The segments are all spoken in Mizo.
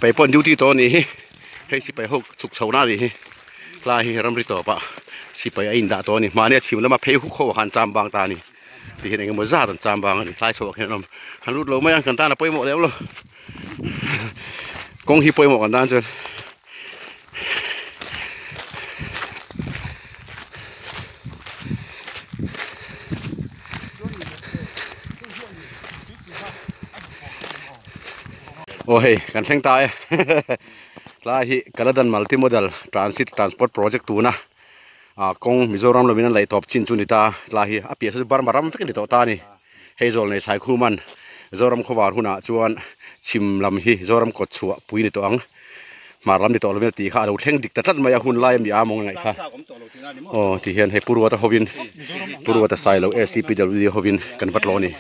Sipai pawh an duty tawh a nih hi hei sipai ho chhuk chho na a nih hi tlai hi ramri tawp ah sipai a indah tawh a ni mahni a chhim lama phei huk ho ah khan cham bang ta a ni ti hian engemaw zat an cham bang a ni tlai chho ah khian an awm han lut lo mai a kan tan a pawimawh lem lo kawng hi pawimawh kan tan chuan. Aw hei kan thleng ta e tlai hi Kaladan Multi Modal Transit Transport Project tuna ah kawng Mizoram lovin an laih tawp chin chu a ni ta tlai hi a piah saw chu Burma ram vek a ni tawh ta a ni hei zawl nei Saikhuman Zoram khawvar hunah chuan chhim lam hi Zoram kawt chhuah pui ni tawh ang hmar lam ni tawh lovin a tih kha a lo thleng dik ta tlat mai a hun lai a mi a mawng a ngaih kha aw ti hian hei Pu Ruata hovin Pu Ruata Sailo ACPWD hovin kan va tlawh a ni.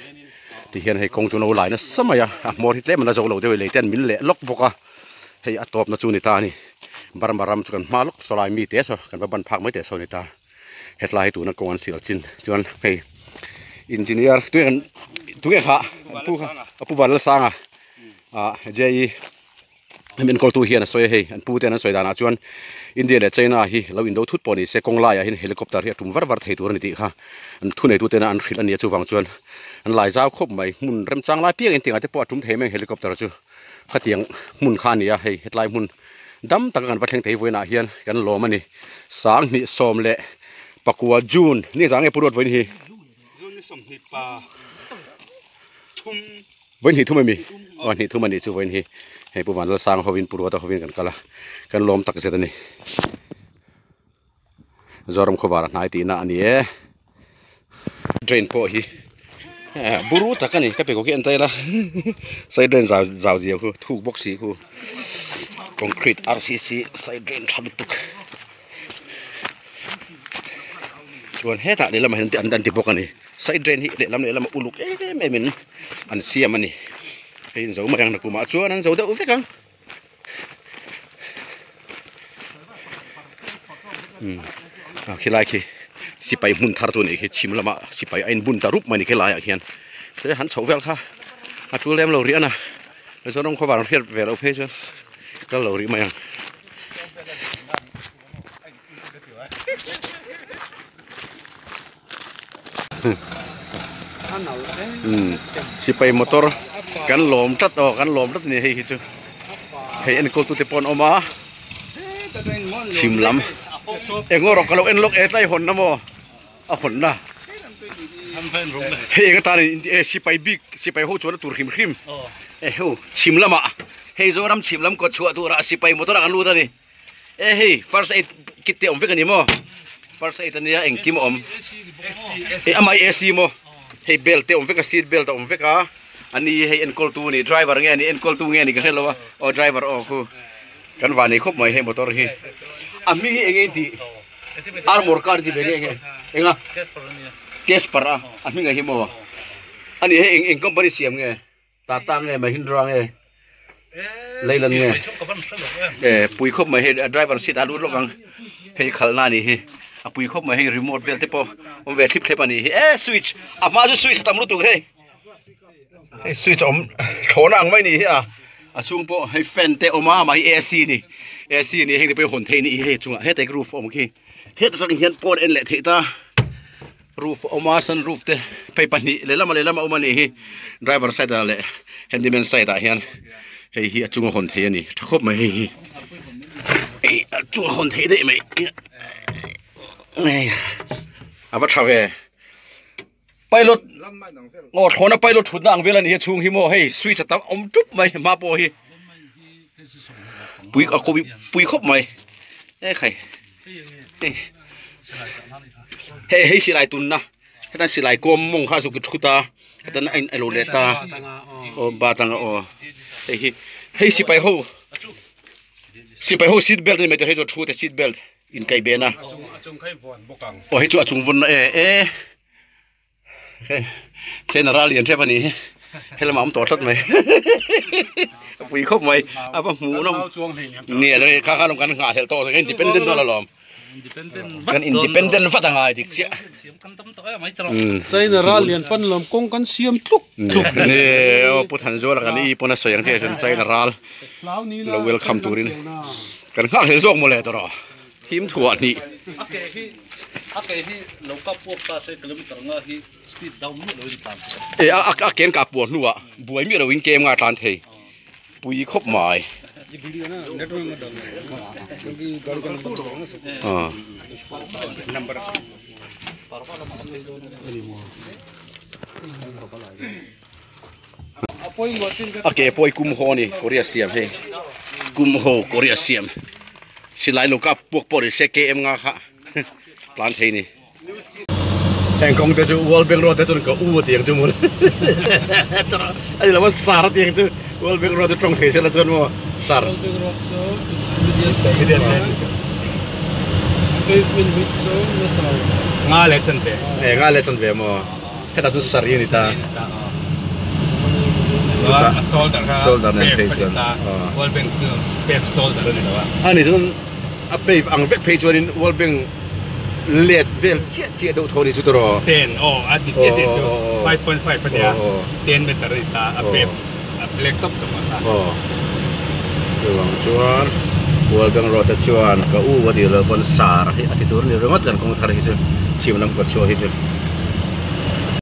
Ti hian hei kawng chu an lo lai nasa mai a, a hmawr hi tlem an la zo lo deuh a lei te an min leh lawk bawk a, hei a tawpna chu a ni ta a ni. Burma ram chu kan hma lawk saw lai mi te saw kan va ban phak mai teh saw a ni ta. Hetlai hi tuna kawng an sial chin chuan hei engineer tunge kan tunge kha pu kha a pu Vanlalsanga ah JE. Hemi enkawltu hian a sawi a hei, an pu te an sawi danah chuan India leh China hi lo indo thut pawh ni se kawng laiah hian helicopter hi a tum var var thei tur a ni tih kha an thuneitu tena an hrilh a ni a chuvang chuan an lai zau khawp mai hmun remchang lai piangin tingah te pawh a tum thei mai ang helicopter chu khatiang hmun kha a ni a hei hetlai hmun dam taka kan va thleng thei vawiinah hian kan lawm a ni sanghnih sawm leh pakua June ni zang nge pu ruat vawiin hi. Vawiin hnih thum a mi? Aw hnih thum a nih chu vawiin hi hei Pu Vanlalsanga hovin Pu Ruata hovin kan kal a kan lawm tak zet a ni. Zoram khawvar a hnai tihna a ni e. Drain pawh hi buru tak a ni ka pe kawk hi en ta ila side drain zau zau zia khu thuk bawk si khu concrete rcc side drain tha lutuk. Chuan hetah lehlamah hian an an ti bawk a ni side drain hi lehlam lehlamah uluk em em in an siam a ni hei an zo mai ang nakumah chuan an zo deuh vek ang umm a khilai khi sipai hmun thar chu a nih khi chhim lamah sipai a inbun ta rup mai a ni khilaiah khian se han chhoh vel kha a tul lem lo rih a na Mizoram khawvar an hriat ve loh phei chuan kal lo rih mai ang. Sipai motor kan lawm tlat aw kan lawm tlat a ni hei hi chu hei enkawl tute pawh an awm a chhim lam eng erawh ka lo en lawk e tlai hawnna maw a hawnna hei eng atan in e sipai bik sipai ho chuan a tur hrim hrim e ho chhim lamah hei Zoram chhim lam kawt chhuah turah sipai motor ah kan lut a ni e hei first aid kit te awm vek a ni maw first aid ania engkim a awm e amah hi AC maw hei belt te awm vek a seat belt a awm vek a ani hei enkawl tu a ni driver nge a ni enkawl tu nge a ni ka hre lo a aw driver aw khu kan van nei khawp mai hei motor hi a hming hi eng nge intih. Armor car ti ve nge nge enga Casper a a hming ah hi maw ani hei eng eng company siam nge Tata nge Mahindra nge Leyland nge e pui khawp mai hei driver seat a lut lawk ang hei khalh na anih hi a pui khawp mai hei remote vel te pawh awm ve thlip thlep anih hi e switch a hma chu switch a tam lutuk hei. Hei switch awm thlawhna ang mai ni hi a a chhung pawh hei fan te awm a amah hi AC a ni AC a ni heng te pawh hi hawn theih a nih hi hei chungah heta hi roof a awm khi heta tang hian pawn en leh theih ta roof a awm a sun roof te phei pahnih lehlam lehlam a awm a nih hi driver side ah leh handyman side ah hian hei hi a chunga hawn theih a ni tha khawp mai hei hi hei a chunga hawn theih daih mai a va tha ve. Pilot aw thlawhna pilot thutna ang vel a ni hi a chhung hi maw hei switch a tam awm tup mai hma pawh hi pui a kawi pui khawp mai e khai hei hei hei silai tunna hetan silai kawm mawng kha a zuk thut a hetan a in a lo let a aw bat anga aw hei hi hei sipai ho sipai ho seat belt a ni mai tur hei chu a thu te seat belt. Inkaih ben a. Aw hei chu a chung vawn na e e Chen a ral lian tep a nih hi helamah a awm tawh tlat mai a pui khawp mai a va hmuh nawm nia kha kha lawm kan nghah hlelh tawh independent dawn alawm. Kan independent vat a ngai dik chiah. China ral lian pan lam kawng kan siam tluk tluk. Ni aw Pu Thanzuala kan i pawn a sawi ang chiah chuan China ral lo welcome turin kan nghak hlel zawk mawle tawh rawh. Thim thuah hnih. A ke hi a ke hi lo kap puak ta se kilometer nga hi speed down miah loin tlan thei. E a a ken kap puah hnuah buai miah loin kem nga tlan thei. Pui khawp mai. A ke pawh hi kum haw a ni Korea siam hei kum haw Korea siam silai lo kap puak pawh ni se KM nga kha tlan thei ni. Heng kawng te chu World Bank Road te chuan ka u a ti ang chu maw a ni lo a sar a ti ang chu World Bank Road chu tawng thei sela chuan maw sar. World Bank Road chu intermediate pavement width chu meter nga leh chan ve e nga leh chan ve maw hetah chuan sari a ni ta chutah a shoulder kha shoulder nen phei chuan World Bank chu pave shoulder a ni lo a a ni chuan A pave ang vek phei chuanin World Bank let vel chiah chiah deuh tho a ni chu tawh. Ten aw a ti chiah chiah chu 5.5 a nia ten meter a ni ta a pave a black tawp zawng a kha. Aw chuvang chuan World Bank road te chuan ka u a tih loh pawn sar hi a ti tur a ni ringawt kan kawng thar hi chu chhim lam kawt chhuah hi chu.